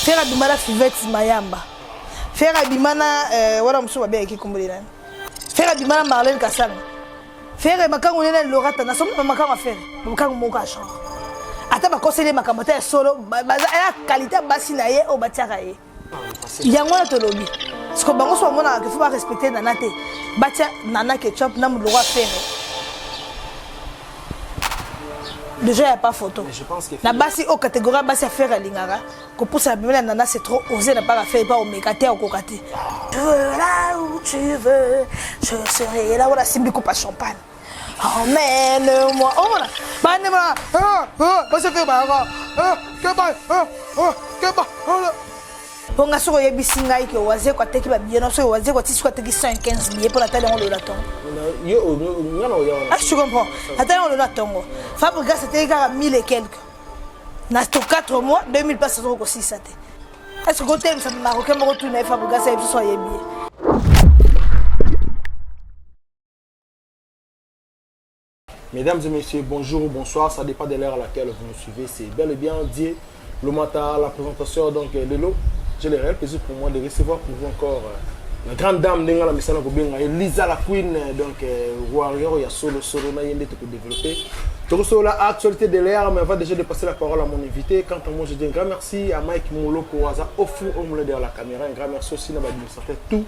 Ferre abima na Fivette Mayamba. Ferre abima na euh, wana mosusu babengaki kombo de nani? Ferre abima na Marlène Kasanga. Ferre makangu nene Lorata na somo makangu ya Ferre, makangu moko ya genre. Ata bakoseli ye makambo ata ya solo, baza ya qualité ya basi na ye oyo batiaka ye. Yango wana tolobi. Siko bango so bamonaka ke faut ba respecter Nana te. Batia Nana Ketchup na muloko ya Ferre. Déjà ya pas photo. Na basi oyo catégorie ya basi ya Ferre alingaka kopusana pembeni ya Nana c'est trop osé na part Ferre pa omeka te okoka te. Là où tu veux, je serai là. Wana simbi coupe ya champagne. Emmène-moi. Omona bande ma basi Ferre bayaka keba keba mpo nga soki oyebisi ngai ke Wazekwa ateki babillet no soki Wazekwa ti soki ateki 115 billet mpo natali yango lola ntongo. Ah, tu comprends, natali yango lola ntongo. Fabregas ateki kaka 1000 et quelque na to 4 mois, 2000 place azoki kosisa te. Est ce que kotelemisa marocain moko tuna ye Fabregas ayebi so ayebi ye? Mesdames et messieurs, bonjour ou bonsoir, ça dépend de l'heure à laquelle vous nous suivez. C'est bel et bien Dieu, le matin, la présentation. Donc, Lelo, j'ai le réel plaisir pour moi de recevoir pour vous encore la grande dame Nenga la Messana Kobenga, Lisa la Queen, donc Warrior, il y a solo, solo, na yende to développer. Donc, sur la actualité de l'ère, mais on va déjà de passer la parole à mon invité. Quant à moi, je dis un grand merci à Mike Moloko, Aza, au fond, au milieu derrière la caméra. Un grand merci aussi, à l'administrateur, tout.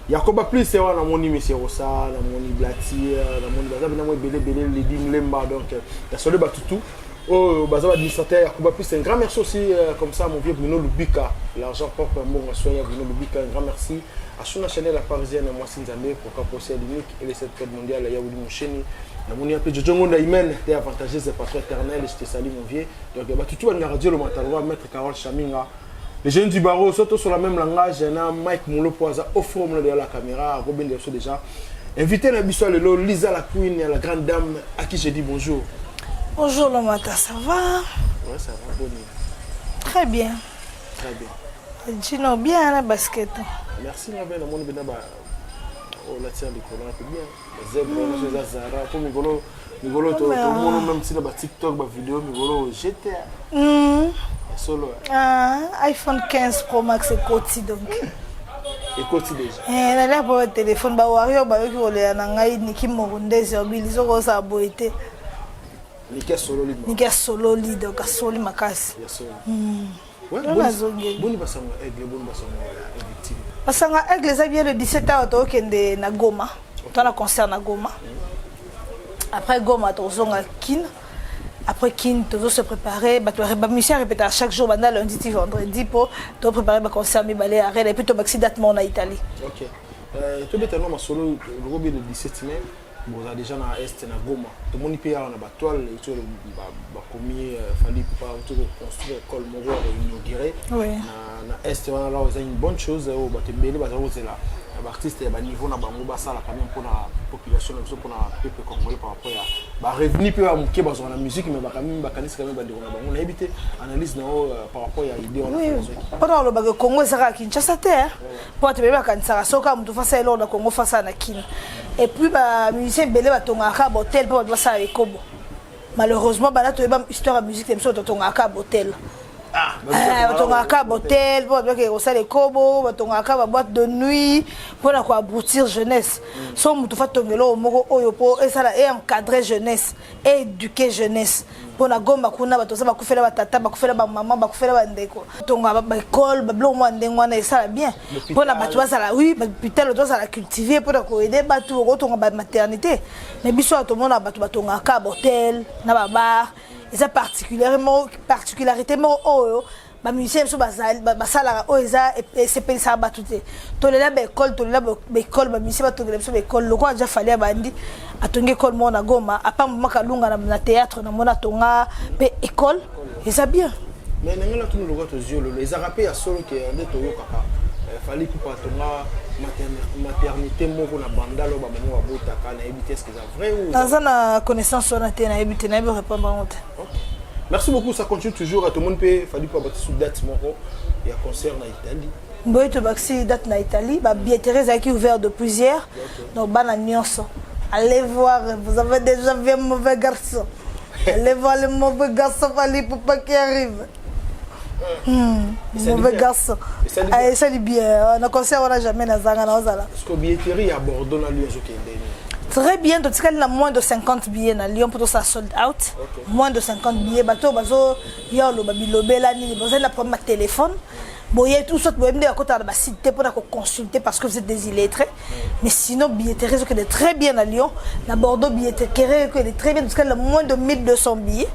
Yakoba plus wana namoni Monsieur Rosa, namoni Blati, namoni baza bina mo ebele ebele, Lady Mlemba, donc ya solo batutu oyo baza baadministrateur Yakoba plus. Un grand merci aussi comme ça à mon vieux Bruno Lubika, l'argent propre, mbongo soya Bruno Lubika. Un grand merci à Shuna Chanel, la parisienne, mwasi Nzambe, pourquoi pas aussi à l'unique et les 7 codes mondial Yaoudi Moucheni. Namoni ape Jojo Ngonda Imen, t'es avantageuse, patron éternel, je te salue mon vieux. Donc batutu balingaka Dieu le Matalwa, maître Carole Chaminga, les jeunes du barreau, surtout sur la même langage, na Mike Moulopo aza au fond derrière la caméra, Robin Delso déjà. Invité na biso lelo Lisa la Queen, la grande dame à qui je dis bonjour. Bonjour Lomata, ça va? Ouais, ça va, bonne. Très bien. Très bien. Gino bien na basket. Merci na bena moni bena ba oh la tient likolo na bien. Ba zèbre na eza Zara pour mikolo mikolo to to mono même si na ba TikTok ba vidéo mikolo GTA. Solo. Ah, iPhone 15 Pro Max ekoti donc. Ekoti déjà. Eh, nalia po téléphone ba wario bayoki kolela na ngai Niki Morondezi obili soko osala boye te. Niki asololi. Niki asololi donc asoli makasi. Ya solo. Ouais, Yo nazongeli. Boni basango aigle, boni basango ya victime. Basanga aigle eza bien. Le 17 awa tokokende na Goma, to na concert na Goma. Après Goma tozonga Kin. Après Kin tozo se préparer. Bato bamusicien répétaka chaque jour banda lundi ti vendredi mpo topréparer baconcert mibale ya Arena et puis tobakisi date moko na Italie. Ok. Tobeta no masolo lokobi le 17 mai boza déjà na est na Goma. Tomoni mpe awa na batoile eti bakomi Fally Ipupa auti koconstruire école moko ya koinaugurer na est wana. Alors eza une bonne chose oyo bato ebele baza kozela na baartiste ya baniveau na bango basala quand même mpona population na biso, mpona peuple congolais, par rapport ya barevenu mpe ya moke bazwaka na musique, mais bakami bakanisi quand même bandeko na bango. Nayebi te analyse na yo par rapport ya idée wana. Mpona kolobaka Congo eza kaka Kinshasa te, mpo bato ebele bakanisaka soki kaka motu fasala eloko na Congo fasala na Kini. Et puis bamusicien ebele batongaka kaka bahotel mpo bato basala ekobo. Malheureusement bana toyeba histoire ya musique na biso, totongaka kaka bahotel, batongaka kaka bahotel mpo bato bakeke kosala ekobo, batongaka kaka baboîte de nuit mpona koabrutir jeunesse. So motu fa tonga eloko moko oyo mpo esala encadre jeunesse, éduquer jeunesse. Mpona Gomba kuna bato baza bakufela batata, bakufela bamama, bakufela bandeko. Tonga baekole, babiloko mwa ndenge wana esala bien mpona bato bazala, oui, bahôpital, bato bazala cultive mpona koaider bato, okotonga bamaternité. Mais biso awa tomona bato batongaka bahotel na babar. Eza particularité moko oyo bamusicien biso basalaka oyo eza esepelisaka bato te. Tolela baekole, tolela baekole, bamusicien batongela biso baekole lokola ja Fally abandi atongi ekole moko na Goma, apamba Makalunga na théâtre namoni atonga mpe école, eza bien. Mais ndenge na tunu lokola tozwi ololo, ezalaka mpe ya solo ke nde toyokaka Fally Ipupa atonga maternité moko na Bandalo, bamama babotaka. Nayebi te, est-ce que eza vrai ou? Naza na connaissance wana te, nayebi te, nayebi répondre yango te. Merci beaucoup, ça continue toujours. À tout le monde mpe Fally Ipupa batisi date moko ya concert na Italie. Boye tobakisi date na Italie. Babilletterie ezalaki ouvert depuis hier, donc bana nyonso, allez voir. Vous avez déjà vu un mauvais garçon? Allez voir le mauvais garçon Fally Ipupa qui arrive. Mauvais garçon. Esali bien na concert wana, jamais nazanga na ozala. Parce que billetterie ya Bordeaux na Lyon ezokende nini? Très bien. Totikali na moins de 50 billets na Lyon mpo tosala sold out. Moins de 50 billets. Bato bazoya oloba bilobela nini, bozali na problème ya téléphone boye tout soit boyebi nde bakotaka na basite te mpona koconsulter parce que vous êtes des illettrés. Mais sinon, billetterie ezokende très bien na Lyon. Na Bordeaux, billetterie ezokende très bien. Totikali na moins de 1200 billets.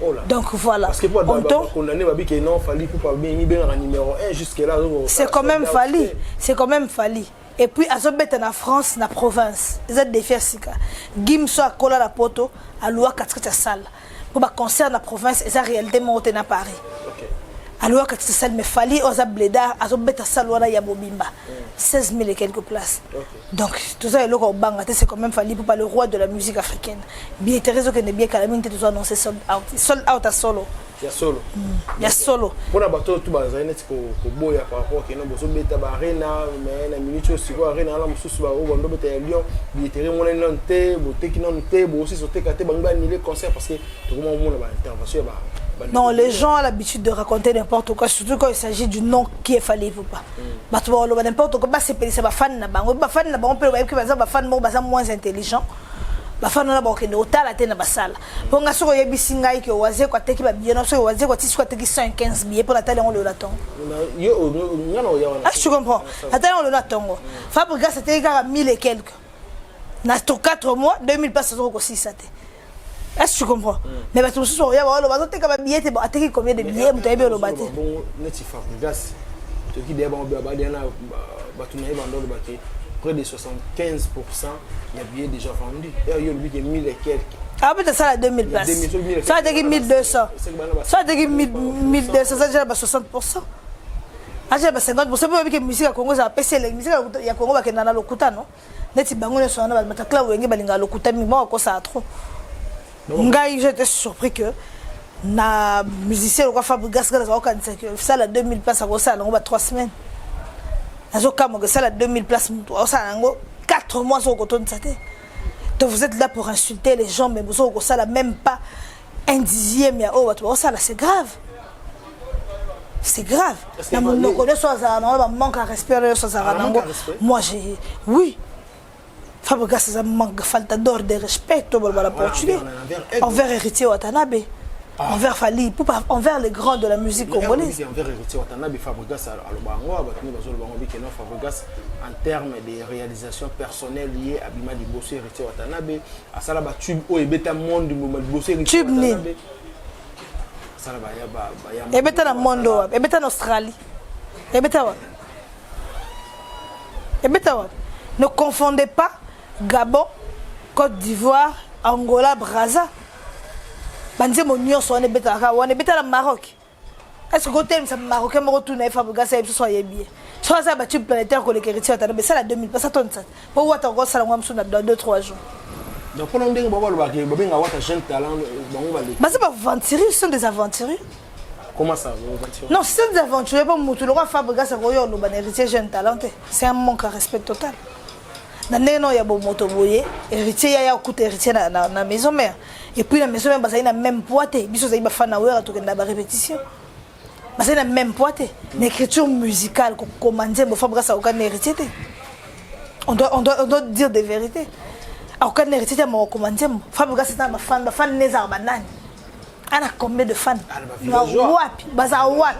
Oh là. Donc voilà. Parce que pour condamner babi que non, Fally Ipupa bien bien numéro 1 jusque là. C'est quand même Fally, c'est quand même Fally. Et puis azobeta na France, na province. Eza défi ya sika. Gimso akola na poto, alua katikati ya salle. Po ba concert na province eza réalité moko te na Paris. Alua katikati ya salle, mais Fally oyo aza blédard, azobeta salle wana ya mobimba. 16 000 et quelques places. Donc toza eloko obanga te, c'est quand même Fally Ipupa, le roi de la musique africaine. Billetterie ezokende bien, kala mingi te tozo annoncer sold out. Sold out à solo. Ya solo. Ya solo. Mpona bato oyo tu bazali neti koboya par rapport keno bozobeta baarena, mais na minute oyo sikoyo arena wana mosusu oyo bandobeta ya Lyon, billetterie emonani nanu te, boteki nanu te, bosisi oteka te, bango baannuler concert parce que tokoma komona baintervention ya Non, les gens ont l'habitude de raconter n'importe quoi, surtout quand il s'agit du nom qui est Fally Ipupa. Bato baloba n'importe quoi, basepelisa bafani na bango. Bafani na bango mpe bayebi baza bafani moko baza moins intelligent. Bafani wana bakokende kotala te na basala. Mpo nga soki oyebisi ngai ke Wazeko ateki babillet na soki Wazeko atisi ko ateki 115 billet mpo natali yango lelo na ntongo. Nga na oya wana. Ah, tu comprends? Natali yango lelo na ntongo. Fabregas ateki kaka 1000 et quelques. Na 4 mois, 2000 places azokoki kosisa te. Est-ce que tu comprends? Mais bato mosusu oya baoloba azoteka babillet te. Ateki combien de billets? Moto ayebi oloba te. Bongo neti Fabregas, toki deya bango badia na bato na ye bando oloba ke près de 75 ya billets déjà vendu, et yo olobi ke 1000 et quelques. Abeta sala 2000 places, so ateki 1200, so ateki 1200, ça déjà ba 60, aja ba 50. Mpo oyebi ke musique ya Congo ezala pesi elengi. Musique ya Congo bakenda na lokuta no neti bango nyonso wana bato wenge balingaka lokuta mingi, bango akosala trop. Ngai j'étais surpris que na musicien lokwa Fabregas, nga nazala kokanisa ke sala 2000 place akosala nango ba 3 semaines. Nazokamwa ke sala 2000 place, moto akosala yango 4 mois soki okotondisa te. Donc vous êtes là pour insulter les gens, mais bozo kosala même pas un dixième ya oyo bato bakosala. C'est grave, c'est grave. Na monoko nyonso azala nango, bamanque ya respect nyonso azalaka nango. Moi j'ai, oui, Fabregas eza manque, faltador de respect to baloba na portugais, envers Héritier Watanabe, envers Fally Ipupa, envers les grands de la musique congolaise. Envers Héritier Watanabe, Fabregas aloba yango, bato nde bazoloba yango bikeno. Fabregas, en terme de réalisation personnelle, ye abima liboso Héritier Watanabe, asala batube oyo ebeta monde liboso. Tube nini? Asala. Ebeta na monde wapi? Ebeta na Australie? Ebeta wapi? Ebeta wapi? Ne confondez pas Gabon, Côte d'Ivoire, Angola, Braza. Banzembo nyonso wana ebetaka wana, ebeta na Maroc. Est ce que kotelemisa Marocain moko tuna ye Fabregas ayebi so ayebi ye so aza batube planétaire koleka Héritier Watanabe? Esala 2000 pasa tonisa po wata okosala ngo mosusu na 2 3 jours. Donc mpona ndenge bango balobaka, babenga Wata jeune talent, bango baleki. Baza baaventuriers, ce sont des aventuriers. Comment ça, aventuriers? Non, ce sont des aventuriers mpo mutu lokwa Fabregas akoyo oloba na Héritier jeune talent te, c'est un manque à respect total. Na ndenge nao ya bomoto boye, Héritier yaya okuta Héritier na Maison Mère, et puis na Maison Mère bazali na même poids te. Biso ozali bafan na Wera, tokenda barépétition, bazali na même poids te. Na écriture musicale, kokoma nzembo, Fabregas akokani na Héritier te. On doit dire des vérités. Akokani na Héritier te ma kokoma nzembo. Fabregas eza na bafan, bafan ne ezalaka banani? Ana combien de fans? Wapi bazala? Wapi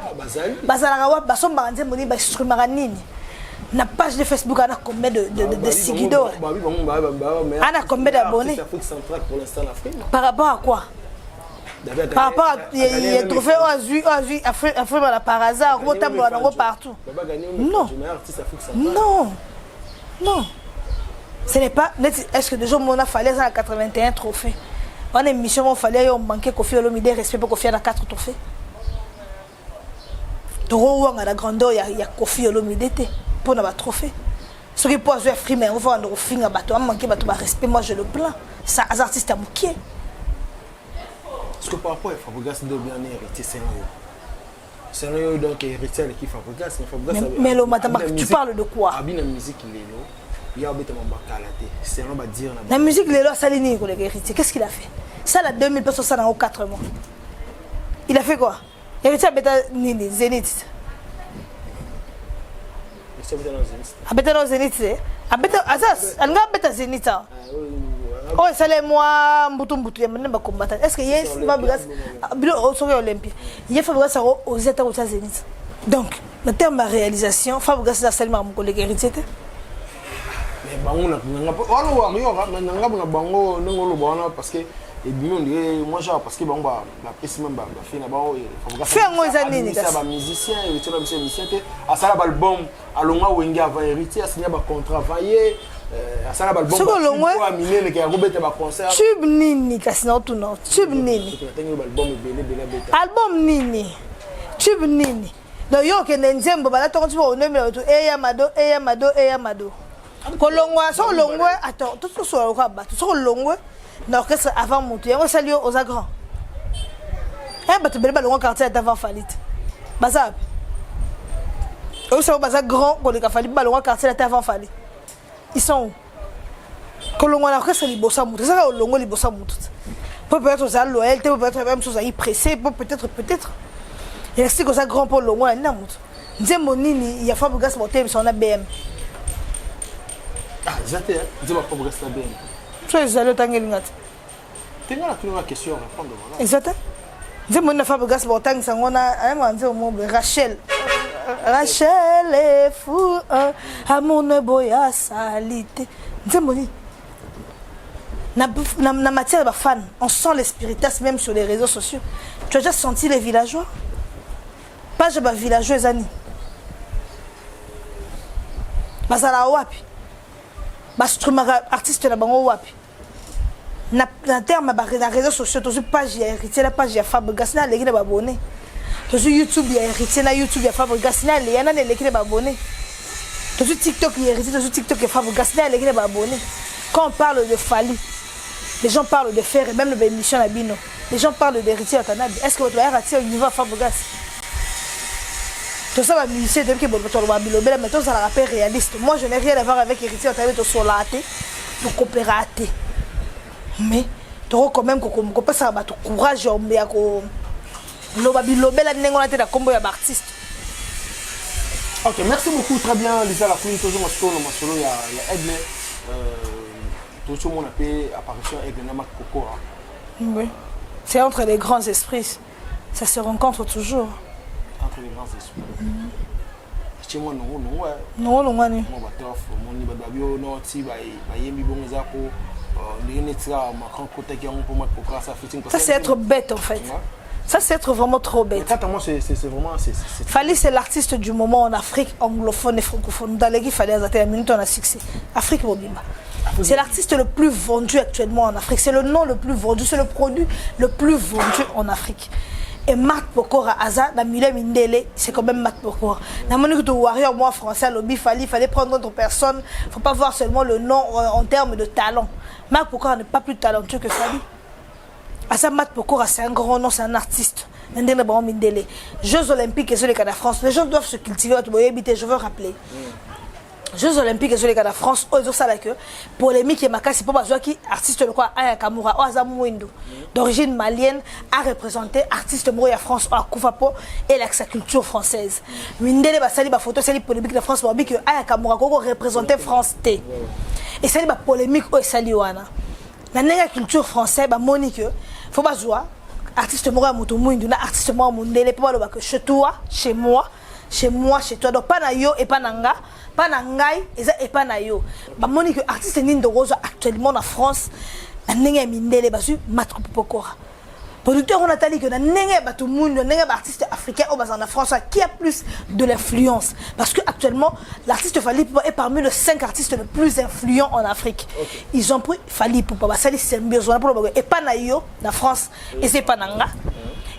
bazalaka? Wapi basombaka nzembo nini? Bainstrumaka nini na page de Facebook? Ana combien de seguideurs? Ana combien d'abonnés? Par rapport à quoi? Par rapport à trophée oyo azwi, oyo azwi Afrima par hasard, okotambola nango partout? Non, non, non, ce n'est pas neti. Est ce que déjà omona Fally aza na 81 trophée wana? Émission mo Fally ayo manqué Koffi Olomide respect mpo Koffi ana 4 trophée. Tokowanga na grandeur ya Koffi Olomide te mpo na batrophée. Soki mpo azwi Afrima yango, fo banda kofinga bato, amanke bato barespect. Moi je le plains, ça aza artiste ya mokie. Parce que par rapport à Fabregas nde bien Héritier, c'est un donc Héritier aleki Fabregas, mais Fabregas Mais Lomata, tu parles de quoi? Abi na musique lelo ya obetama bakala te, c'est un badire. Na musique lelo asali nini koleka Héritier? Qu'est-ce qu'il a fait? Ça la 2000 personnes, ça nango 4 mois, il a fait quoi? Héritier abeta nini? Zénith. Abeta na Zénith te. Abeta aza alinga abeta Zénith awa. Oyo esali mwa mbutu mbutu ya manene bakombata. Est-ce que ye Fabregas bilo soki Olympia. Ye Fabregas ako oser ata kotia Zénith. Donc, na terme ya réalisation, Fabregas asali makambo koleka Héritier te. Mais bango na nanga wana warrior na nanga na bango ndenge oloba wana, parce que ebimi on dirait moi genre, parce que bango bapesi même bafe na bango. Fe yango eza nini kasi? Bamusicien, Héritier na biso musicien te. Asala baalbum, alonga Wenge avant Héritier, asinya bacontrat avant ye, asala baalbum Soki olongwe- ya minene ke yakobeta baconcert. Tube nini kasi? Na otuna, tube nini? Natangi baalbum ebele ebele abeta. Album nini? Tube nini? Donc yo okende nzembo bala ntongo ti onomela bato eya mado, eya mado, eya mado. Kolongwa, soki olongwe, attends, tososola lokola bato. Soki olongwe na orchestre avant motu, yango esali yo oza grand? E bato ebele balongwa quartier ata avant Fally te, baza wapi? Oyebisa baza grand koleka Fally mpe balongwa quartier ata avant Fally, ils sont où? Kolongwa na orchestre liboso ya motu, ezaka olongwe liboso ya motu te po peut-être ozala loyal te, po peut-être même mosusu ozali pressé, po peut-être elakisi oza grand mpo olongwa na nini na motu. Nzembo nini ya Fabregas botelemisa wana BM? Ah, eza te nzembo ya Fabregas na BM. So ezali, otangelinga te. Te, nga natuni question, répondre, voilà. Eza te. Nzembo nini na Fabregas botangisa yango na ayemaka nzembo moko boye, Rachel, Rachel est fou, amour ne boya sali te. Nzembo nini na matière ya bafan? On sent l'espiritas même sur les réseaux sociaux. Tu as déjà senti les villageois? Page ya bavillageois eza nini? Bazala wapi? Bastreamaka artiste na bango wapi? Na terme na réseaux sociaux, tozwi page ya Héritier na page ya Fabregas, na aleki na babone. Tozwi YouTube ya Héritier na YouTube ya Fabregas, na aleya nani eleki na babone. Tozwi TikTok ya Héritier, tozwi TikTok ya Fabregas, na aleki na babone. Quand on parle de Fally, les gens parlent de Ferre, même le émission na bino, les gens parlent d'Héritier Watanabe. Est ce que bato bayaka tia au niveau ya Fabregas? Toza bamusicien, toyebi ke bato baloba bilobela, mais tozalaka mpe réaliste. Moi, je n'ai rien à voir avec Héritier Watanabe. Tosolaka te, tokopéraka te, mais toko quand même kopesaka bato courage ya koloba bilobela ndenge wana te na nkombo ya baartiste. Ok, merci beaucoup, très bien, Lisa la Queen. Toujours masolo, masolo ya ya Aigle, tozomona mpe apparition Aigle na Marc Pokora. Oui, c'est entre les grands esprits, ça se rencontre toujours. Entre les grands esprits, tie mwa nongo nongo. Nongo nongo ani? Mwa batof omoni bato babi oyo no ti bayembi bongo, eza ko ndenge neti kaka Macron kotaki yango mpo Marc Pokora sa featuring. Ça, c'est être bête en fait. Ouais. Ça, c'est être vraiment trop bête. Quant à moi, c'est vraiment. Fally, c'est l'artiste du moment en Afrique anglophone et francophone. Dans l'équipe, Fally a minute, on a succès. Afrique mobimba. C'est l'artiste le plus vendu actuellement en Afrique. C'est le nom le plus vendu. C'est le produit le plus vendu en Afrique. Et Marc Pokora aza, na milieu mindele, c'est quand même Marc Pokora. Na moni que warrior moi français alobi Fally, il fallait prendre d'autres personnes. Faut pas voir seulement le nom en termes de talent. Marc Pokora n'est pas plus talentueux que Fally. Asa Marc Pokora, c'est un grand nom, c'est un artiste. Ndenge bango mindele. Jeux olympiques ezoleka na France. Les gens doivent se cultiver, bato boyebi te, je veux rappeler. Jeux olympiques ezoleka na France, oyo ezosala ke polémique ya makasi mpo bazwaki artiste lokola Aya Kamura, oyo aza mwindo d'origine malienne, a représenté artiste moko ya France oyo akufa mpo elakisa culture française. Mindele basali bafoto, esali polémique na France. Babi ke Aya Kamura koko représente France te. Esali bapolémique oyo esali wana na ndenge ya culture français. Bamoni ke faut bazwa artiste moko ya moto mwindu na artiste moko ya mondele mpo baloba ke chez toi, chez moi, chez moi, chez toi, donc pa na yo epa na nga, pa na ngai eza epa na yo. Bamoni ke artiste nini tokozwa actuellement na France na ndenge ya mindele? Bazwi Marc Pokora, producteur. On atali ke na ndenge ya bato mwindu, na ndenge ya baartiste africain oyo bazala na France, qui a plus de l'influence? Parce que actuellement, l'artiste Fally Ipupa est parmi les cinq artistes les plus influents en Afrique. Ils ont pris Fally Ipupa, basali symbiose wana mpona bakoye epa na yo na France eza epa na nga,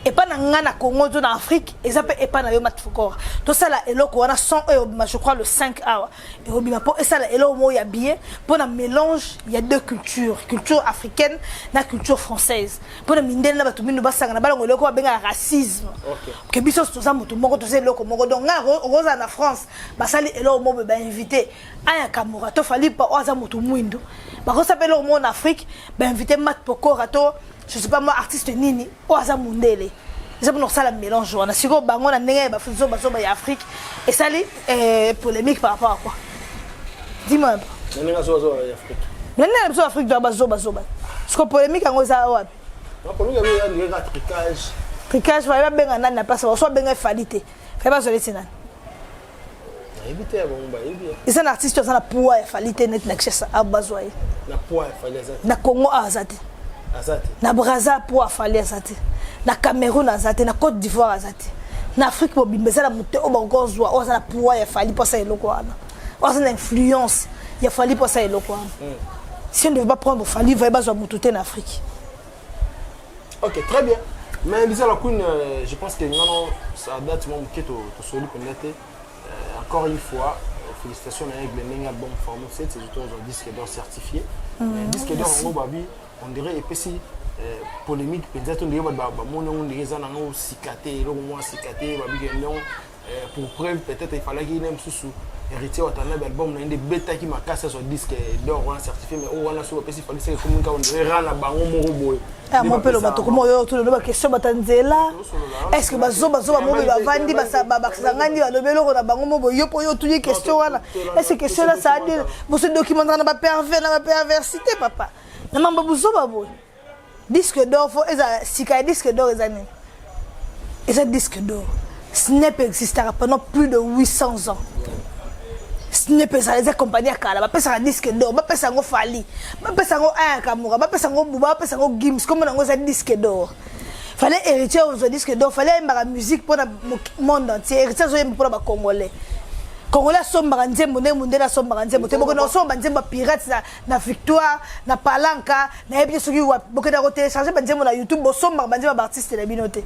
epa na nga na Congo to na Afrique eza mpe epa na yo Marc Pokora. Tosala eloko wana son oyo obima, je crois le 5 awa ekobima, mpo esala eloko moko ya bien mpo na mélange ya deux cultures, culture africaine na culture française, mpo na mindele na bato mindu basangana, balongo eloko babengaka racisme, ke biso toza motu moko, toza eloko moko. Donc ngai okozala na France, basali eloko moko boye, bainvité Aya Kamura to Fally pa oyo aza motu mwindu. Bakosala mpe eloko moko na Afrique, bainvité Marc Pokora to, je sais pas moi, artiste nini oyo aza mondele. Eza mpona kosala mélange wana. Sikoyo bango na ndenge ya bazobazoba ya Afrique esali polémique par rapport à quoi? Dis-moi un peu. Na ndenge azobazoba ya Afrique. Na ndenge na biso Afrique toya bazobazoba. Siko polémique yango eza wapi? Polémique yango eza trucage. Trucage, fallait babenga nani na place? Baso babenga Fally te, fallait bazwa neti nani? Nayebi te, ya bango bayebi. Eza na artiste aza na poids ya Fally te neti na Kinshasa awa bazwa ye. Na poids ya Fally aza te. Na Congo awa aza te. Aza te. Na Braza poids ya Fally aza te, na Cameroun aza te, na Côte d'Ivoire aza te, na Afrique mobimba eza na mote oyo bakozwa oyo aza na poids ya Fally mpo asala eloko wana, oyo aza na influence ya Fally mpo asala eloko wana. Si on ne devait pas prendre Fally, vaye bazwa motu te na Afrique. Ok, très bien. Mais Lisa la Queen, je pense que non, ça date moi moke tosoli mpenza te. Encore une fois, félicitations na Aigle ndenge album Formule 7, c'est plutôt un disque d'or certifié. Mais disque d'or yango babi, on dirait epesi polémique mpenza to ndenge bato bamoni yango, ndenge eza nango sika te, eloko mwa sika te. Babi ke ndenge pour preuve peut-être efalaki ne mosusu Héritier Watanabe, album na ye nde ebetaki makasi, azwa disque d'or wana certifié. Mais oyo wana so bapesi Fally, seke ekomi kaka on dirait ra na bango moko boye. Mo mpe loba tokoma oyo toloba baquestion bata nzela. Est ce que bazobazoba mo boye bavandi basangani, balobi eloko na bango mo boye, yo mpo oyo otuni question wana, est ce que question wana ça dire boso documentaire na bapervers na baperversité, papa, na mambo buzoba boye? Disque d'or faut eza sika ya disque d'or eza nini? Eza disque d'or. SNEP existaka pendant plus de 800 ans. SNEP ezala, eza compagnie ya kala. Bapesaka disque d'or, bapesa yango Fally, bapesa yango Aya Kamura, bapesa yango Buba, bapesa yango Gims, kombo yango eza disque d'or. Fallait Héritier ozwa disque d'or, fallait ayembaka musique mpona monde entier. Héritier azoyemba mpona bacongolais. Congolais asombaka nzembo ndenge mondele asombaka nzembo te. Bokende kosomba banzembo ya pirate na Victoire, na Palanka, nayebi te soki wapi. Bokende kotélécharge banzembo na YouTube, bosombaka banzembo ya baartiste na bino te.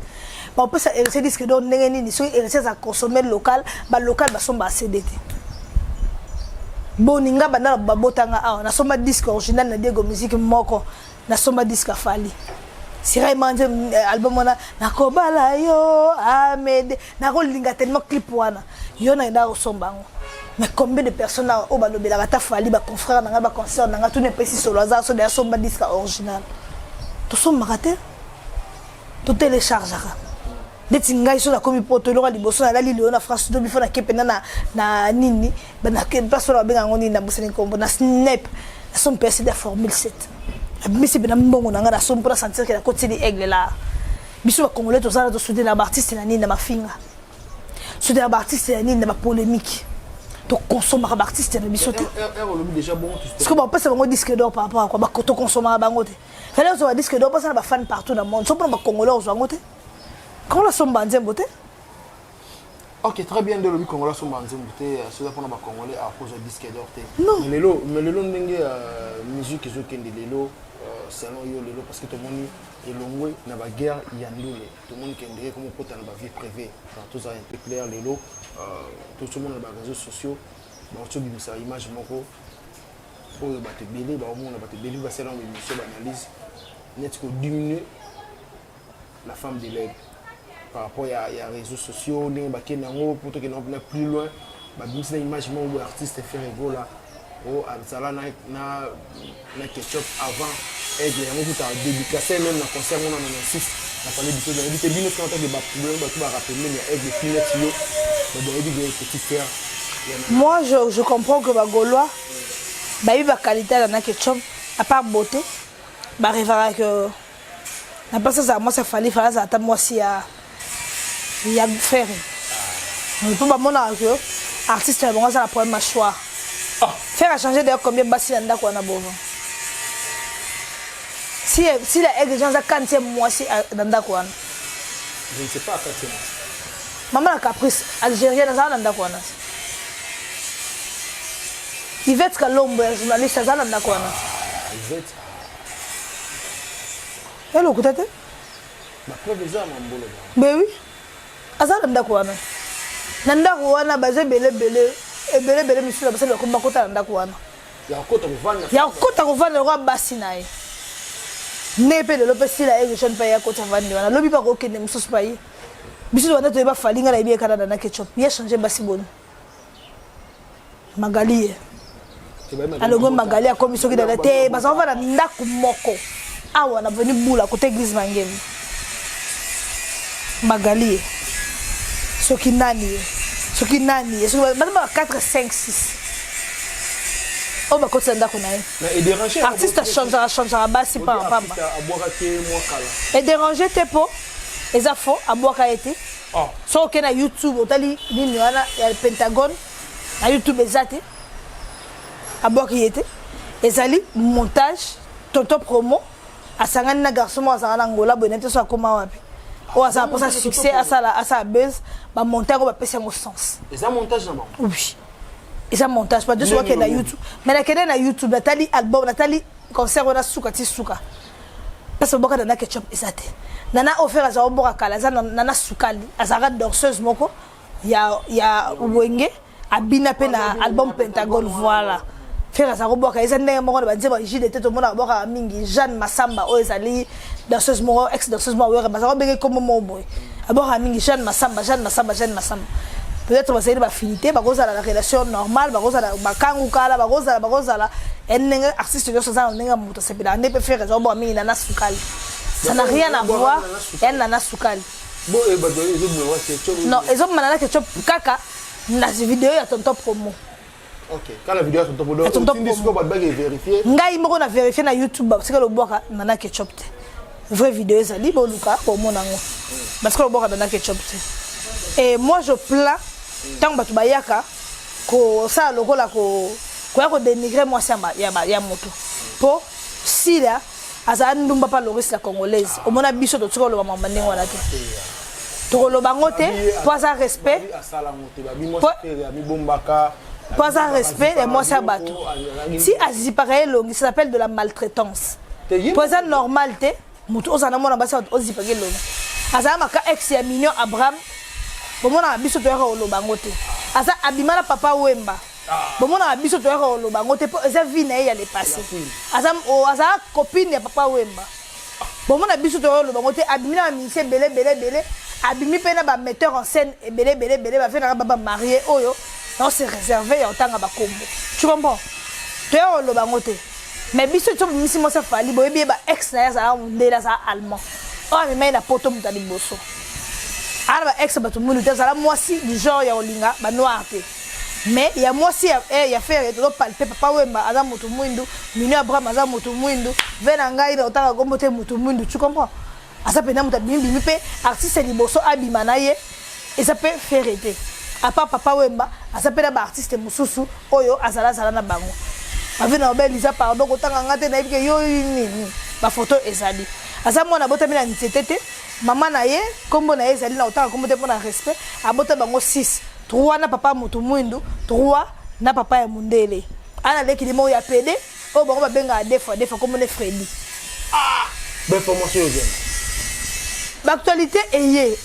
Bakopesa Héritier disque d'or ndenge nini soki Héritier aza consommer local? Balocal basombaka CD te. Boninga banda babotanga awa, nasomba disque original na Diego Musique moko, nasomba disque ya Fally Sirai Manje, album wana nakobala yo amede, nakolinga tellement clip wana, yo nakendaka kosomba yango. Mais combien de personnes oyo balobelaka ata Fally, baconfrère na ngai, baconcert na ngai, tuna epesi solo aza so deya somba disque original? Tosombaka te, totéléchargeaka. Neti ngai so nakomi poto, eloko ya liboso nalali lelo na France to bifo, nake mpena na nini, place wana babenga yango nini, nabosani nkombo, na SNEP, nasombi mpe CD ya Formule 7, nabimisi mpena mbongo na ngai, nasombi mpona sentir ke nakotili Aigle la. Biso bacongolais tozala tosoutenir baartiste na nini? Na mafinga. Soutenir baartiste na nini? Na bapolémique. Tokonsomaka baartiste na biso te. Parce que bapesa bango disque d'or par rapport à quoi? Tokonsomaka bango te. Fallait ozwa disque d'or mpasa na bafan partout na monde. So mpona bacongolais ozwa yango te, kongola asomba nzembo te. Ok, très bien. Nde olobi Congolais asomba nzembo te, soza mpona bacongolais akozwa disque d'or te. Non. Mais lelo ndenge musique ezokende lelo, selon yo lelo, parce que tomoni elongwe na baguerre ya ndule, tomoni ke ndenge komo okota na bavie privée, tozala un peu clair. Lelo tozomona na baréseaux sociaux baotobimisa image moko oyo bato ebele baomona, bato ebele basala yango émission, baanalyse neti kodiminue la femme de l'Aigle par rapport ya réseaux sociaux, ndenge bakende yango po tokende yango plus loin. Babimisi na image moko boye, artiste Ferre Gola oyo azala na Ketchup avant Aigle, yango kuta dédicace même na concert ngo na 96 na palais du peuple. Nayebi te bino soki antake baproblème, bato barappeler ya Aigle pineti yo, bato bayebi ke petit frère. Moi, je comprends que bagaulois bayebi baqualité ya na Ketchup. À part beauté, barêvaka que na place azala mwasi ya Fally, Fally azala ata mwasi ya Ferre, mpo bamonaka ke artiste na bango aza na problème mâchoire. Ferre a changé d'ailleurs combien basi na ndako wana bova? Si la Aigle aza quantième mwasi na ndako wana. Je ne sais pas, quantième. Mama na Caprice algérienne azala na ndako wana. Ivette Kalombo ya journaliste aza na ndako wana. Ivette. Elokuta te. Bapreuve eza ya mambolo. Ben oui, aza na ndako wana. Na ndako wana baza ebele ebele ebele ebele, misusu na basali bakomi bakota na ndako wana. Ya kokota kovanda. Ya kokota kovanda lokola basi na ye. Ndenge mpe lelo mpe Sila Aigle Jeune mpe ye akota vandi wana, lobi bakokende mosusu pa ye. Biso wana toyeba Fally, nga nayebi ye kaka na Ketchup. Ye change basi boni? Magali ye alongwe, Magali akomi soki dada te, baza kovanda ndako moko awa na veni Bula, kote église Mangemi. Magali ye soki nani ye soki nani ye soki baza ba 4 5 6 oyo bakotisa ndako na ye. Artiste achangeaka changeaka basi pamba pamba. Edérange te mpo eza faux, abwaka ye te. Soki okei na YouTube, otali nini wana ya Pentagone na YouTube, eza te, abwaki ye te. Ezali montage. Tonton Promo asangani na garçon moko azalaka na Angola boye, nete so akóma wapi, oyo azala mposa succès, asala buzz, bamonte yango, bapesi yango sens. Eza montage na bango. Oui, eza montage. Bato nyonso bakende na YouTube, mais nakende na YouTube, natali album, natali concert wana suka ti suka. Place baboka Nana Ketchup eza te. Nana ofer azala oboka kala, aza Nana Sukali, azalaka danseuse moko ya Wenge, abina mpe na album Pentagone. Voilà, Ferre azala kobwaka, eza ndenge moko na banzembo ya JDT, tomonaka bwakaka mingi Jeanne Masamba, oyo ezali danseuse moko, ex danseuse moko awere, bazala kobenge kombo moko boye, abwakaka mingi Jeanne Masamba, Jeanne Masamba, Jeanne Masamba. Peut-être bazali na baaffinité, bakozala na relation normale, bakozala bakangu kala, bakozala ndenge artiste nyonso aza na ndenge ya moto asepelaka nde mpe Ferre aza kobwaka mingi Nana Sukali. Ça n'a rien à voir ya Nana Sukali. Non, ezobima Nana Ketchup kaka na video ya Tonton Promo. Kala video ya Tonton Promo. Otindi sikoyo bato bake vérifier. Ngai moko na vérifie na YouTube, basika lobwaka Nana Ketchup te. Vraie video ezali, boluka bomona yango, basika lobwaka Nana Ketchup te. Et moi je plains ntango bato bayaka kosala lokola koya kodénigre mwasi ya moto, mpo sila azala ndumba mpa Loris la Congolaise. Omona biso totika koloba mamba ndenge wana te, tokoloba yango te mpo aza respect, mpo aza respect ya mwasi ya bato. Si azipaka ye elongi, ça s'appelle de la maltraitance, mpo eza normal te moto ozala na mwana basi, ozipaka elongi. Azala maka ex ya Mignon Abraham, bomonaka biso toyaka koloba yango te. Aza abima na Papa Wemba, bomonaka biso toyaka koloba yango te, mpo eza vie na ye ya le passé. Azala copine ya Papa Wemba, bomona biso toyaka koloba yango te. Abimi na bamusicien ebele ebele ebele, abimi mpe na bametteur en scène ebele ebele ebele, bafenaka bamarié oyo nao se réserve ya kotanga bakombo. Tu comprends? Toyaka koloba yango te. Mais biso to bimisi mwasi afali, boyebi ye, ba ex na ye azalaka mondele, azala allemand, oyo amema ye na Poto, moto ya liboso. Aa na ba ex bato mwindu te, azala mwasi du genre ya kolinga banoir te. Mais ya mwasi ya Ferre, tozopalpe Papa Wemba aza moto mwindu, Mino Abraham aza moto mwindu, ve na ngai na kotanga kombo te, moto mwindu. Tu comprends? Aza mpenza moto abimi bimi mpe artiste ya liboso abima na ye eza mpe Ferre te. À part Papa Wemba, aza mpe na baartiste mosusu oyo azalazala na bango. Bavi na obe Liza, pardon, kotanga nga te, nayebi ke yo nini. Bafoto ezali, aza mwana abotami na nzete te. Mama na ye, nkombo na ye ezali na kotanga nkombo te mpo na respect. Abota bango 6, 3 na papa motu mwindu, 3 na papa ya mondele. Ana lekili moko ya pede oyo bango babengaka deux fois deux fois, kombo ne Fredi. Bainformation ozana. Baactualité eye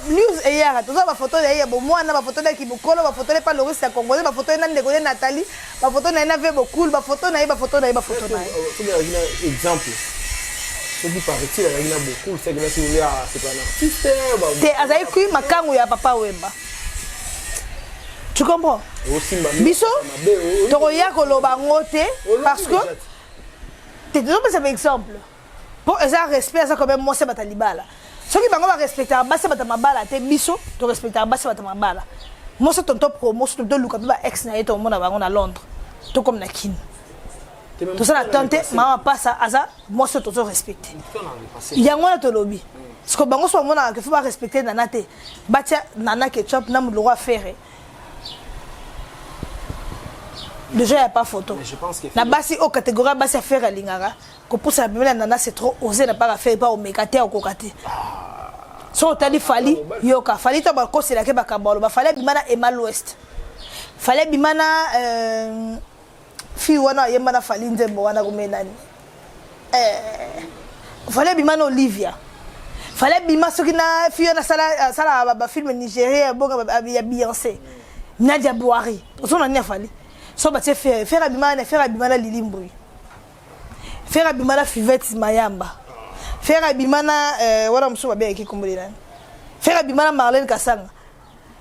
news eyaka, toza bafoto na ye ya bomwana, bafoto na ye kibokolo, bafoto na ye pa Loris ya Congolais, bafoto ye na ndeko ne Nathalie, bafoto na ye na ve Bokul, bafoto na ye, bafoto na ye, bafoto na ye. Soki azalaki na exemple, soki paraît-il azalaki na Bokul, seke nasi c'est pas un artiste. Te, azalaki kui makangu ya Papa Wemba. Tu comprends? Biso tokoya koloba yango te, parce que te tozopesa baexemple mpo eza respect. Aza quand même mwasi ya bato ya libala. Soki bango barespectaka basi ya bato ya mabala te, biso torespectaka basi ya bato ya mabala. Mwasi Tonton Promo, so toluka mpe ba ex na ye, tomona bango na Londres to comme na Kini. Tosala tante mama pasa, aza mwasi oyo tozorespecte yango wana tolobi. Parce bango so bamonaka ke faut barespecte Nana te, batia Nana Ketchup na moloko affaire déjà ya pas photo. Na basi oyo, catégorie ya basi affaire alingaka kopusana pembeni ya Nana, c'est trop osé na part affaire, pa omeka te, okoka te. So otali Fally, yoka Fally to bakoselaki bakambo, aloba Fally abima na Emma l'Ouest, Fally abima na fille wana ayemba na Fally nzembo wana komei nani, Fally abima na Olivia, Fally abima soki na fille wana asala bafilm nigérien bonga ya Beyoncé, Nadia Boari. Ozomona nini? Afali so batie Ferre, Ferre abima na, Ferre abima na Lili Mbui, Ferre abima na Fivete Mayamba, Ferre abima na wana mosusu babengaki kombo nani, Ferre abima na Marlene Kasanga.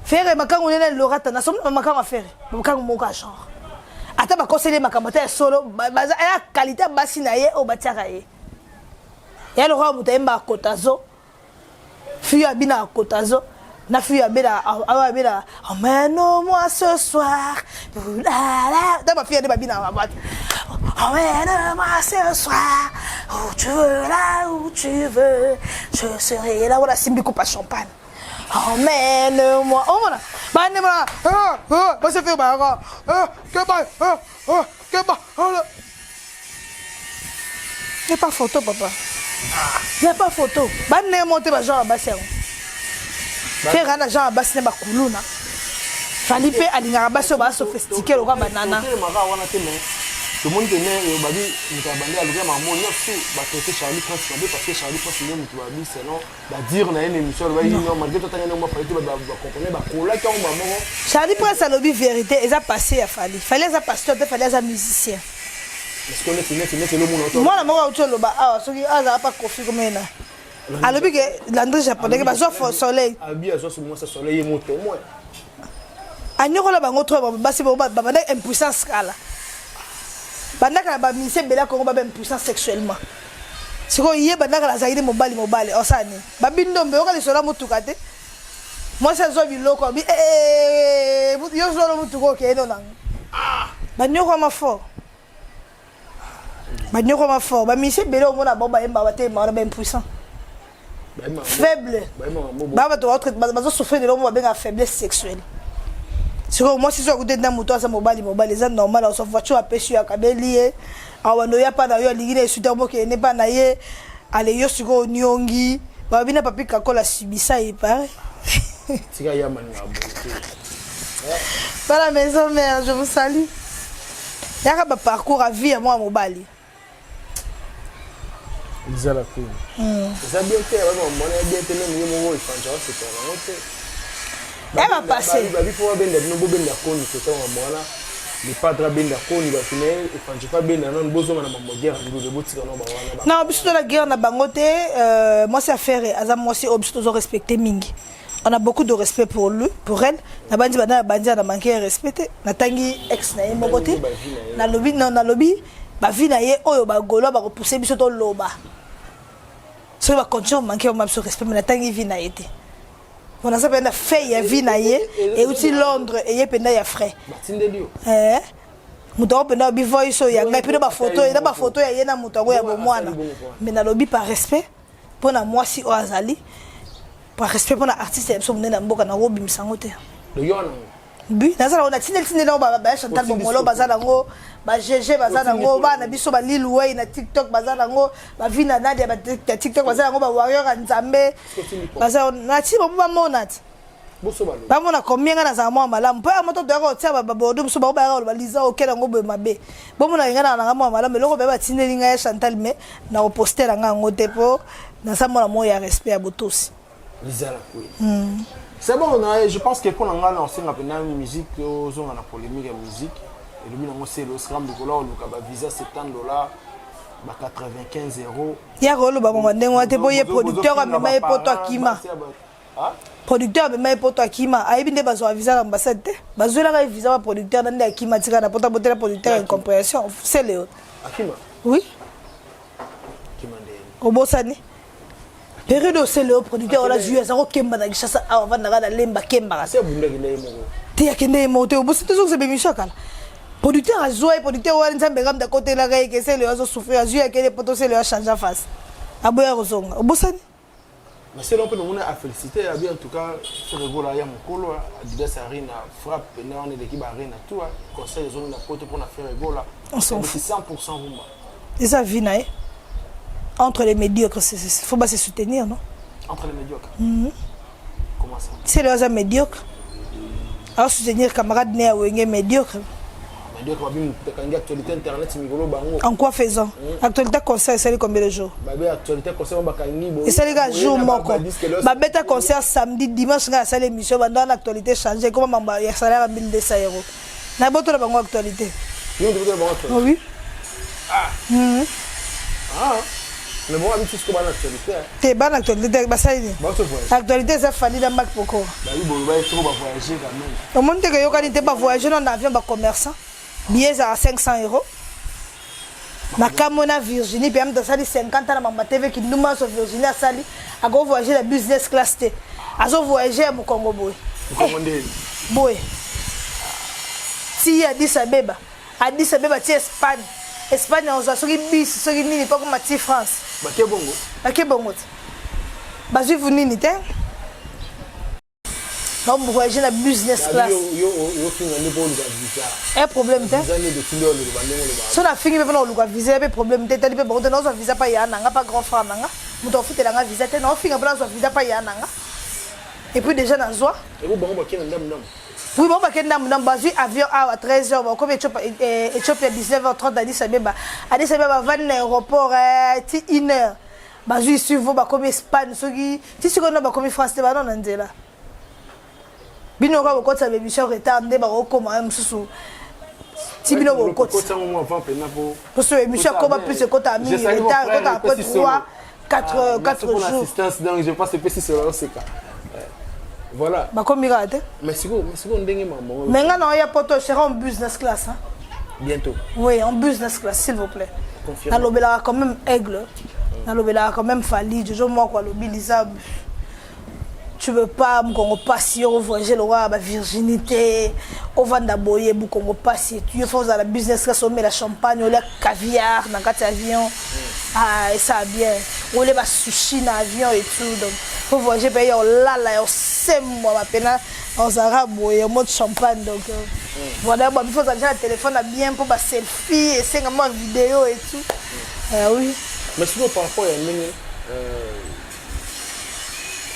Ferre makango nene Lorata na somona makango ya Ferre, makango moko ya genre ata bakoseli makambo ata ya solo, baza ya qualité ya basi na ye oyo batiaka ye ya lokola moto ayembaka kotazo. Fille abina kotazo na fille abela awa abela, emmène-moi ce soir la la ba fille nde babina ba boîte, emmène-moi ce soir où tu veux, là où tu veux, je serai là. Wana simbi coupe champagne, emmène-moi, omona bande mona basi fe bayaka keba keba. Y a pas photo, papa, y a pas photo. Bande mo te, bagenre ya basi yango. Ferre na genre ya basi ne bakuluna. Fally mpe alingaka basi oyo basophistiqué lokwa banana. Totelemaka wana te, mais tomoni te ne babi moto abandi aluki makambo nyonso, batraité Charlie Prince mabe, parce que Charlie Prince nde moto babi selon badire na ye na émission alobaki non, malgré totanga ndenge baFally te, bacomprene bakolaki yango bamoko. Charlie Prince alobi vérité, eza passé ya Fally. Fally aza pasteur te, Fally aza musicien. Parce que neti neti neti elomona. Mwana moko auti oloba awa, soki azala pa Kofi komena, alobi ke Landry Japonais ke bazwa soleil. Abi azwa mwasi soleil, ye mo témoin. Anyokola bango trop. Basi babanda impuissance kala, bandaka na bamusicien ebele ya Kongo baba impuissance sexuellement. Sikoyo ye bandaka azalaki nde mobali mobali, osala nini? Babindombe oyoka lisolo ya motuka te. Mwasi azwa biloko abi yo zwala motuka, okende nango. Banyokwama fort, banyokwama fort. Bamusicien ebele omona bao bayemba, batelema wana baimpuissant, faible. Baa bato bazosouffrir lelo mo babengaka faiblesse sexuelle. Sikoyo mwasi so akute nda moto aza mobali mobali, eza normal. Azwa voiture, apesi yo, akabeli ye awa, bando oya mpa na yo, alingi na esuta mokende mpa na ye. Ale yo sikoyo oniongi babi na papi kakola subisa ye pare. Tika ya maninga boye te. Voilà, maison mère, je vous salue. Yaka baparcours à vie ya mwana mobali. Ezala pe eza bien te, bamona ya bien te. Même ye moko efanca basepela nango te. Eba passé. Babi fo babenda bino, bobenda koni kota mambo wana. Le padre abenda koni, bato na ye efanci fa benda nano, bozonga na mambo guerre ndule, botika no bawana. Non, biso tola guerre na bango te. Mwasi affaire aza mwasi oyo biso tozo respecte mingi. On a beaucoup de respect pour lui, pour elle. Na bandi banda na bandi na manqué ya respect te. Natangi ex na ye moko te. Nalobi non, nalobi bavie na ye oyo bagaulois bakopousse biso toloba. Soki bacontinue manquer ma biso respect, mais natangi vie na ye te. Bon, naza mpenza fait ya vie na ye euti Londres, eye mpenza ya frais. Batindeli yo? Eh, moto yango mpenza obi voice oyo ya ngai mpe bafoto, eza bafoto ya ye na moto yango ya bomwana. Mais nalobi par respect mpo na mwasi oyo azali, par respect mpo na artiste ya biso monene ya mboka, nakobimisa yango te. Yo wana? Bi naza nango, natindeli tindeli yango. Baya Chantal Bomolo baza nango, ba GG baza nango, bana biso balil Way na TikTok baza nango, bavi na Nadia ya TikTok baza nango, bawarrior ya Nzambe baza. Nati bango bamona ti bamona combien nga nazala mwa malamu, mpo ya moto toyaka kotia babordo mosusu, bango bayaka koloba Liza okele yango boye mabe. Bomona ngai na nanga mwa malamu. Eloko baye batindeli ngai ya Chantal, mais na kopostela ngai yango te, mpo naza mwana moko ya respect, ya botosi. Liza la Queen, c'est bon. Na je pense que mpona ngai na osenga mpena musique, ozonga na polémique ya musique. Elobi nango selo osram likolo oluka bavisa 70 $ ba 95 €. Yaka oloba mama ndenge wana te, mpo ye producteur amema ye poto, akima. Producteur amema ye poto, akima. Ayebi nde bazwaka visa na ambassade te. Bazwelaka ye visa baproducteur na nde akima, tika na poto, abotela producteur. Incompréhension sele. Akima? Oui. Obosani période osele oyo producteur wana zwi aza kokemba na Kinshasa awa, avandaka na Lemba, akembaka te, akende ye moko te. Obosi te, ozongisa bémission ya kala. Producteur azwa ye, producteur wana Nzambe ngambe akotelaka ye ke sele azosouffrir, azwi, akende poto. Sele achange face, aboya kozonga. Obosani? Mais selon mpe nomoni afélicité abi, en tout cas Ferre Gola ya mokolo Adidas Arena frappe na wana eleki ba arena tout. Conseil ezongi na poto mpona Ferre Gola. On s'en fout. 100 rumba. Eza vie na ye. Entre les médiocres, faut pas se soutenir, non? Entre les médiocres? Mm -hmm. Comment ça? C'est le aza médiocre alors soutenir camarade ne ya Wenge médiocre. Médiocre, babi bakangi actualité internet mikolo bango. En quoi faisant? Actualité concert esali combien de jours? Babi actualité concert bakangi. Esali ka jour moko. Babeta concert samedi, dimanche ngai asali émission. Banda wana actualité change, ekoma mambo ya salaire ya 1200 € na botola bango actualité. Oui. Ah. Ah. Mais bon, abi siko bana actualité. Te, bana actualité te, basali nini? Actualité eza Fally na Mak Poko. Bayi bolo bayi siko ba voyager quand même. Omoni te ke yokani te, bavoyage na avion bacommerçant, billet ezala 500 €. Makambo na Virginie mpe amta asali 50 ans na mama TV kindumba nyonso Virginie asali ako voyager na business class te. Azo voyager ya mokongo boye. Mokongo nde. Boye. Ti Addis Abeba. Addis Abeba ti Espagne. Espagne ozwa soki bus soki nini mpo akoma ti France. Bake bongo. Bake bongo te. Bazwi vu nini te? Donc voyager na business class. Yo finga nde po oluka visa. Eh problème te. Visa nde totindi oyo oloba ndenge oloba. So na fingi pe pona oluka visa pe problème te tali pe bango te nazwa visa pa ya nanga pa grand frère nanga. Moto afutela nga visa te na ofinga pona nazwa visa pa ya nanga. Et puis déjà nazwa. Eko bango bakenda ndambu ndambu. Oui, bon, bakende ndambu ndambu bazwi avion awa 13h bakomi Ethiopia 19h30 Addis Abeba. Addis Abeba bavandi na aéroport ti 1h. Bazwi suivo bakomi Espagne soki ti sikoyo na bakomi France te bana na nzela. Bino kaka bokotisa ba émission retard nde bakokoma ye mosusu ti bino bokotisa. Parce que émission akoma plus ekota mingi retard ekota après 3 4 4 jours. Assistance donc je pense que c'est seka. Voilà. Bakomi kaka te. Mais sikoyo mais sikoyo ndenge maman. Mais nga na oya poto sera en business class hein. Bientôt. Oui, en business class s'il vous plaît. Nalobelaka quand même aigle. Nalobelaka quand même Fally, Jojo moko alobi Lisa tu veux pas mokongo pasi yo voyager lokola ba virginité ovanda boye mokongo pasi tu faut ozala business class omela champagne olia caviar na kati ya avion ah esa bien olia ba sushi na avion et tout donc faut voyager pe ya olala ya osembwa mapena ozalaka boye mode champagne donc voilà bon faut ozala na téléphone na bien mpo ba selfie esenga mwa vidéo et tout. Oui. Mais sinon par rapport ya ndenge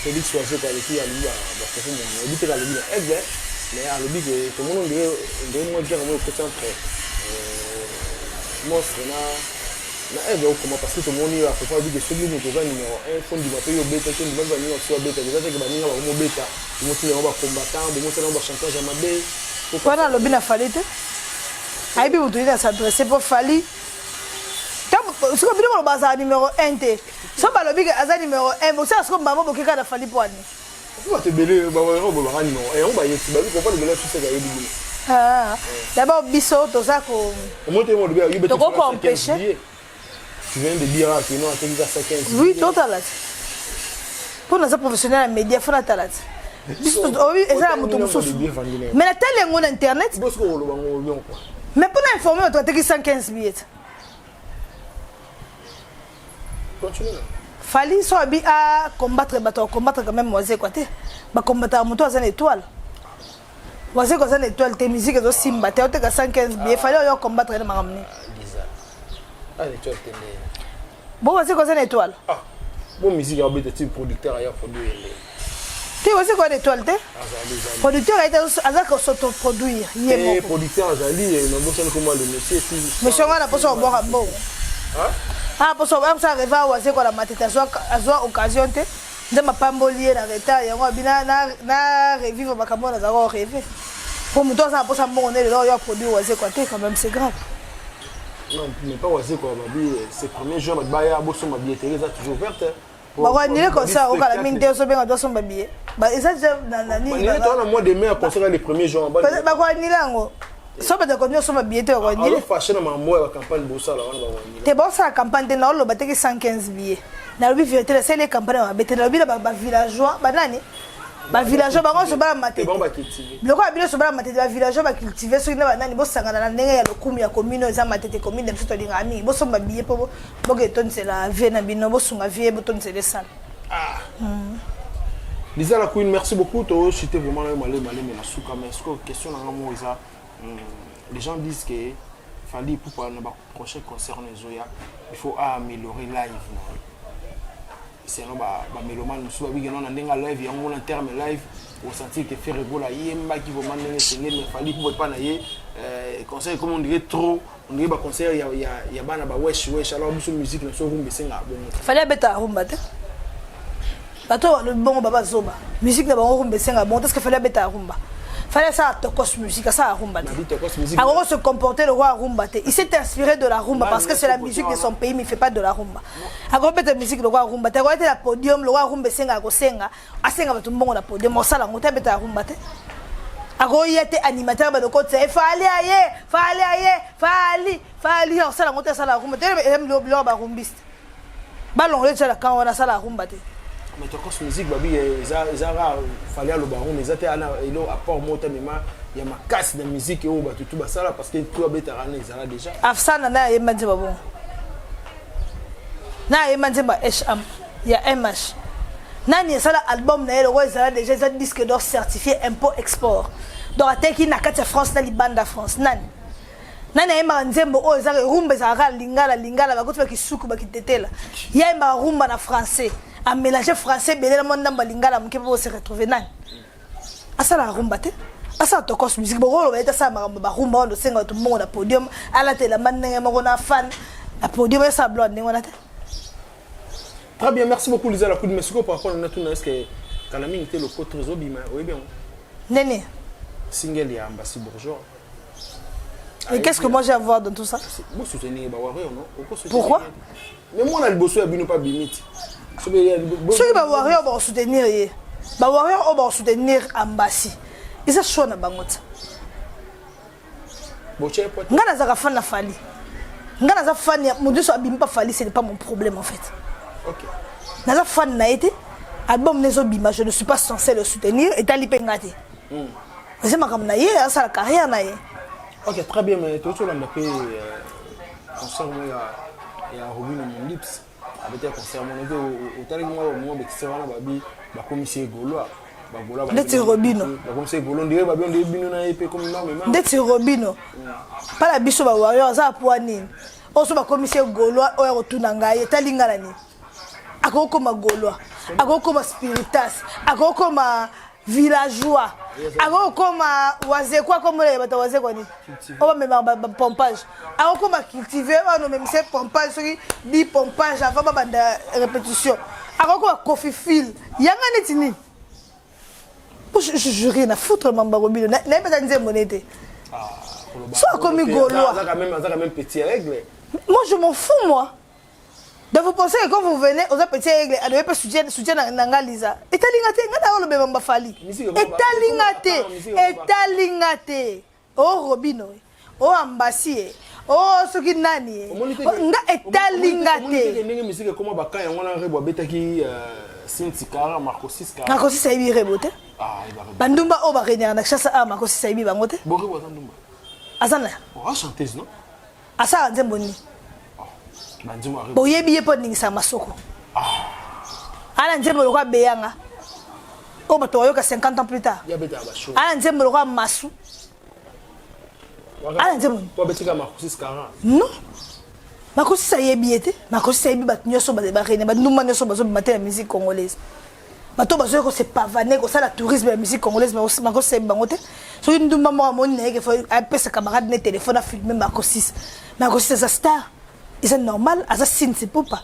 Félix Wazekwa aleki alobi bakofi mono oyebi te alobi na aigle mais alobi ke tomoni ondire ndenge mwa guerre moko ekoti entre monstre na na aigle okoma parce que tomoni akofi alobi ke soki moto oza numéro 1 fo ndima mpe yo obeta te ndima mpe baninga mosusu babeta eza teke baninga bakomobeta bomotinda yango bacombattant bomosala yango bachantage ya mabe. Wana alobi na Fally te ayebi moto nini asadresse mpo Fally siko bino boloba azala numéro 1 te so balobi ke aza numéro 1 bosala siko mbamo bokeka na Fally po ani bato ebele bolobaka numéro 1 yango bayeti babi comprendre ebele suseka yebi bino. D'abord biso toza ko toko empêcher. Tu viens de dire que non ateki ka 115. Oui, totala te mpo naza professionnel ya média fo natala te biso eza ya moto mosusu mais natali yango na internet mais mpo na informe bato ateki 115 billets. Fally so abi a combattre bato acombattre quand même Wazekwa te bacombattaka moto aza na étoile. Wazekwa aza na étoile te, musique ezosimba te, oteka 115 billets Fally oyo combattre na makambo nini? Bo Wazekwa aza na étoile. Bo musique abeta ti producteur aya produire nde. Te Wazekwa na étoile te, producteur aye aza kosautoproduire ye moko. Producteur azali nabosani koma le monsieur. Monsieur nga na poso kobwaka mbongo ah poso amsa rêve awa Wazekwa na matete azwa occasion te nzambe apamboli ye na retard yango abi na revivre makambo oyo nazalaka korêve po moto aza na posa mbongo nde lelo oyo aproduire Wazekwa te quand même c'est grave. Non, mais pas Wazekwa babi c'est premier jour bato baya bosomba billetterie eza toujours ouverte. Bakoanile concert okala mingi te ozobenga to asomba billet eza déjà na nini na mois de mai concert le premier jour. Bakoanile yango so bato continue osomba billet te bakoanile. Fâché na mambo ya bacampagne bosala wana bakoanile. Te bosala campagne te naoloba teki 115 billet nalobi vérité nasali campagne ya mabe te nalobi na bavillageois banani bavillageois bango nyonso bala matete biloko ya bino nyonso bala matete bavillageois bacultive soki na banani bosangana na ndenge ya lokumu ya commune oyo eza matete commune na biso tolingaka mingi bosomba billet mpo boke etonisela vie na bino bosunga vie botonisela esala. Lisa la Queen, merci beaucoup. To chuté vraiment là malé malé mais la souka mais est-ce que question na ngamo eza les gens disent que Fally Ipupa na ba prochain concert na ezoya il faut améliorer live na sinon ba ba mélomane mosusu babiki no na ndenge live yango na terme live osentir que Ferre Gola yembaki vraiment ndenge esengeli mais Fally Ipupa epa na ye conseil comme on dirait trop on dirait ba concert ya ya ya bana ba wesh wesh alors biso musique na so rumba esenga bongo. Fally abeta rumba te bato oyo balobi bongo babazoba musique na bango rumba esenga bongo parce que Fally abeta rumba. Fally asala tokos musique asala rumba te akoko se comporter le roi rumba te. Il s'est inspiré de la rumba parce que c'est la musique de son pays mais il fait pas de la rumba. Akobeta musique le roi rumba te akoyete na podium le roi rumba esengaka kosenga asenga bato mbongo na podium osala yango te abeta rumba te. Akoya te animateur balokotisa ye Fally aye, Fally aye, Fally, Fally akosala yango te, asala rumba te, biloko barumbiste balongola eza na camp wana, asala rumba te. Mais Tokos Musique babi eza rare Fally aloba yango, mais eza te ana elo apport moko te mema ya makasi na musique oyo bato tu basala, parce que tu abetaka na ezala déjà. Afsana na ayemba nzembo bongo, na ayemba nzembo ya hm ya mh nani esala album na ye loko ezala déjà, eza disque d'or certifié import export, donc ateki na kati ya France na libanda France. Nani ayembaka nzembo oyo eza rumba? Ezalaka lingala, lingala bakoti bakisuku bakitetela. Ye ayembaka rumba na français, amélange français ebele na mwa ndambo ya lingala moke mpo se retrouve. Nani asalaka rumba te? Asala Tokos Musique, bokoloba ete asala makambo barumba wana, osenga bato mbongo na podium, alata elamba ndenge moko na fan na podium, esala biloko ndenge wana te. Très bien, merci beaucoup Lisa la Queen. Mais par rapport à tout, est-ce que kala mingi te lokoto ezobima, oyebi yango? Nene. Single ya Ambassi Bourgeois. Et qu'est-ce que moi j'ai à voir dans tout ça? Vous soutenez ba warrior, non? Pourquoi? Mais moi na liboso ya bino pa bimiti. Soki ba warrior ba soutenir ye, ba warrior oyo ba soutenir Ambassi, eza choix na bango te. Nga nazalaka fan na Fally, nga naza fan ya moto nyonso abimi pa Fally, ce n'est pas mon problème en fait. Naza fan na ye te. Album nezobima, je ne suis pas censé le soutenir, etali mpe nga te, eza makambo na ye, asala carrière na ye. Ok, très bien, mais tozolanda mpe concert mo ya Robino Mondips, abeti ya concert mo nete otalaki mwa bekise wana, babi bakomisi ye Gaulois. Ndeti Robino. Bakomisi ye Gaulois, ndenge babi ndenge bino na ye mpe komi mamema. Ndeti Robino mpala biso bawarrior aza apoa nini oyo so bakomisi ye Gaulois oyo akotuna ngai, etali nga na nini? Akokoma Gaulois, akokoma spiritas, akokoma villageois, akokoma wazekwa, komona bato wazekwa nini oyo bamemaka bapompage, akokoma cultive oyo nomemise pompage, soki di pompage avant babanda répétition, akokoma kofifile yanga neti nini. Je rien à foutre mamba Robino, nayebi ata nzembo ne te so akomi Gaulois. Aza quand même petit aigle. Moi je m'en fous, moi. Donc vous pensez que quand vous venez oza petit aigle, adoye mpe soutien na nga Liza, etalinga te. Nga na olobema mbafali, etalinga te, etalinga te. O Robino, o Ambasi ye, o soki nani ye, nga etalinga te. Ndenge misike ekoma baka yango wana, Rebo abetaki Sinti Kara, Marco 6 Kara. Marco 6 ayebi Rebo te. Bandumba oyo baregnaka na Kinshasa awa, Marco 6 ayebi bango te. Bo Rebo aza ndumba? Aza na chanteuse, non? Asala nzembo nini? Boyebi ye mpo aningisaka masoko ana nzembo lokola beyanga oyo bato bayoka 50 ans plus tard. Ana nzembo lokola masu, ana nzembo. Non, makosisi ayebi ye te. Makosisi ayebi bato nyonso barene, bandumba nyonso bazobima te na musique congolaise, bato bazoya kose pavaner, kosala tourisme ya musique congolaise, makosisi ayebi bango te. Soki ndumba moko amoni na ye ke apesa camarade ne téléphone afilme Makosisi, Makosisi aza star, eza normal, aza Sinti Pupa,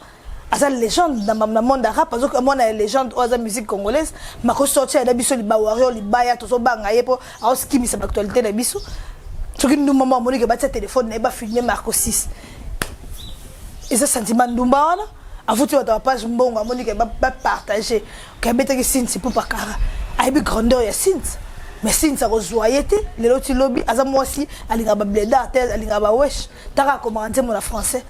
aza légende na monde arabe, azomona ya légende oyo aza musique congolaise. Makosi otia na biso libawario libaya, tozobanga ye mpo aoskimisa baactualité na biso. Soki ndumba moko amoni ke batia téléphone na ye bafilme Marco 6, eza sentiment ndumba wana afuti bato ya page mbongo, amoni ke bapartage ke abetaki Sinti Pupa kara, ayebi grandeur ya Sinti, mais Sinti akozwa ye te lelo ti lobi. Aza mwasi, alingaka babledar te, alingaka bawesh taka, akomaka nzembo na français.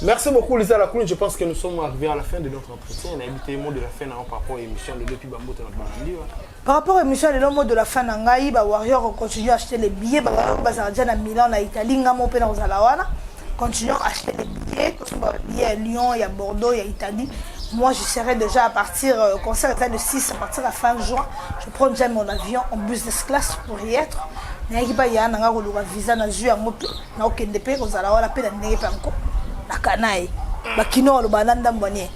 Merci beaucoup Lisa la Queen. Je pense que nous sommes arrivés à la fin de notre entretien. On a évité le mot de la fin par rapport à l'émission de depuis Bambo Balandi. Par rapport à l'émission, le mot de la fin na ngai, ba warrior, on continue à acheter les billets, ba warrior bazala déjà na Milan, na Italie, ngamo pe na ozala wana. Continuons à acheter les billets, que billets à Lyon, il y a Bordeaux, il y a Italie. Moi, je serai déjà à partir, concert est le 6, à partir de la fin juin. Je prends déjà mon avion en business class pour y être. Nayaki ba ya nanga koluka visa na jus yango mpe naokende mpe kozala wana mpe na ndenge mpe yango nakana ye bakino aloba na ndambo nie.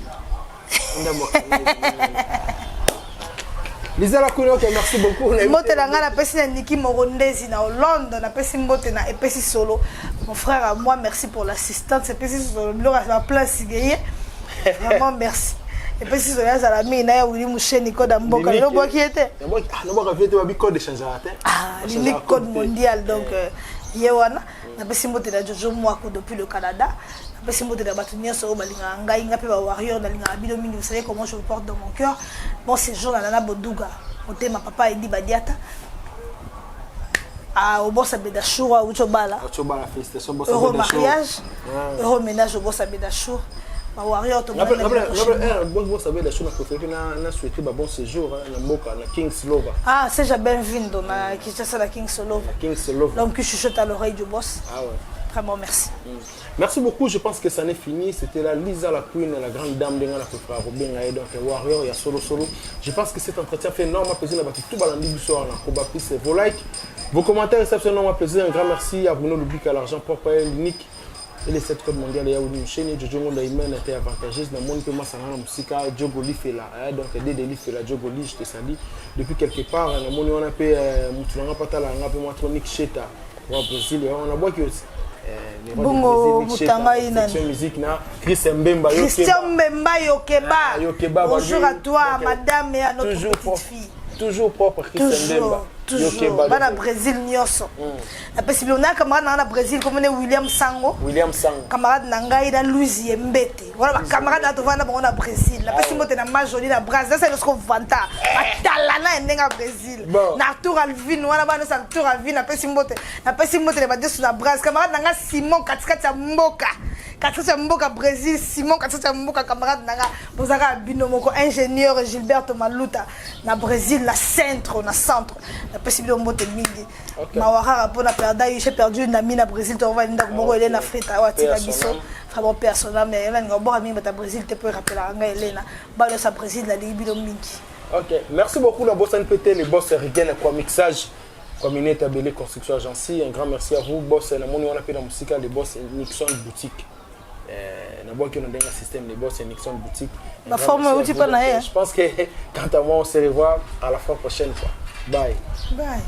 Lisa la Queen, ok, merci beaucoup. Mbote na ngai napesi na Niki Morondezi na Hollande, napesi mbote na epesi solo, mon frère à moi, merci pour l'assistance. Epesi solo biloko ya place ye, vraiment merci. Epesi solo azala mingi na ya Wili Musheni, code ya mboka lelo obwaki ye te. Nobwaka vie te, babi code échangera te. Ah, l'unique code mondial, donc ye wana napesi mbote na Jojo Mwako depuis le Canada. Napesi mbote na bato nyonso oyo balingaka ngai, nga mpe bawarrior nalingaka bino mingi. Vous savez comment je vous porte dans mon cœur. Bon séjour na Nana Boduga, motema papa Edi Badiata. Ah, obosa Bedashour, auti obala. Auti obala, félicitations bosa. Heureux mariage, heureux ménage obosa Bedashour. Ba warrior to bosa Bedashour na préféré na na souhaiter ba bon séjour na mboka na Kings Lova. Ah, c'est déjà Benvindo na Kinshasa na Kings Lova. Kings Lova. L'homme qui chuchote à l'oreille du boss. Ah ouais. Vraiment merci. Merci beaucoup, je pense que ça n'est fini. C'était là Lisa la Queen, la grande dame de la frère Robin donc Warrior, il y a solo solo. Je pense que cet entretien fait énormément plaisir. Tout balandi du soir, na plus vos likes, vos commentaires, ça fait énormément plaisir. Un grand merci à Bruno Lubic, à l'argent propre, l'unique. Et les 7 codes mondiales, il y a Ouni Jojo Ngonda Imen était avantageuse. Dans mon peu, moi, ça n'a musika, Djogo Lifela, donc Dede Lifela, Djogo Li, je te salue. Depuis quelque part, dans mon on a peu, Moutulanga Patala, on a peu, moi, Tronic Cheta, au Brésil, on a boit aussi. Bongo mutanga inani musique na Christian Mbemba Christian Mbemba Yokeba. Yokeba bonjour à toi donc, madame et à notre toujours petite propre, fille. Toujours propre Christian Mbemba. Toujours bana Brésil nyonso. Napesi bino na camarade na nga na Brésil komone William Sango. William Sango. Camarade na ngai na Louise Yembete. Voilà ba camarade na tovanda bango na Brésil. Napesi mbote na Majoli na Braz. Nasa eloko vanta. Batalana ya ndenge ya Brésil. Na Arthur Alvin wana bana nyonso Arthur Alvin napesi mbote. Napesi mbote na badesu na Braz. Camarade na nga Simon katikati ya mboka. Katikati ya mboka Brésil, Simon katikati ya mboka camarade na nga. Bozaka bino moko ingénieur Gilberto Maluta na Brésil na centre na centre. Napesi bino mbote mingi. Mawa kaka mpona perda j'ai perdu une amie na Brésil tovandi ndako moko Elena Frita oyo atika biso vraiment personnel mais nalinga obwaka mingi bato ya Brésil te mpo erapelaka ngai Elena bana nyonso ya Brésil nalingi bino mingi. Ok, merci beaucoup na bosani mpe te le boss Rigen kwa mixage kwa minete abele construction agency. Un grand merci à vous boss namoni wana mpe na mosika le boss Nixon boutique. Nabwaki na ndenge système le boss Nixon boutique. Ba forme euti mpa na ye. Je pense que quant à moi on se revoit à la fois prochaine quoi. Bye. Bye.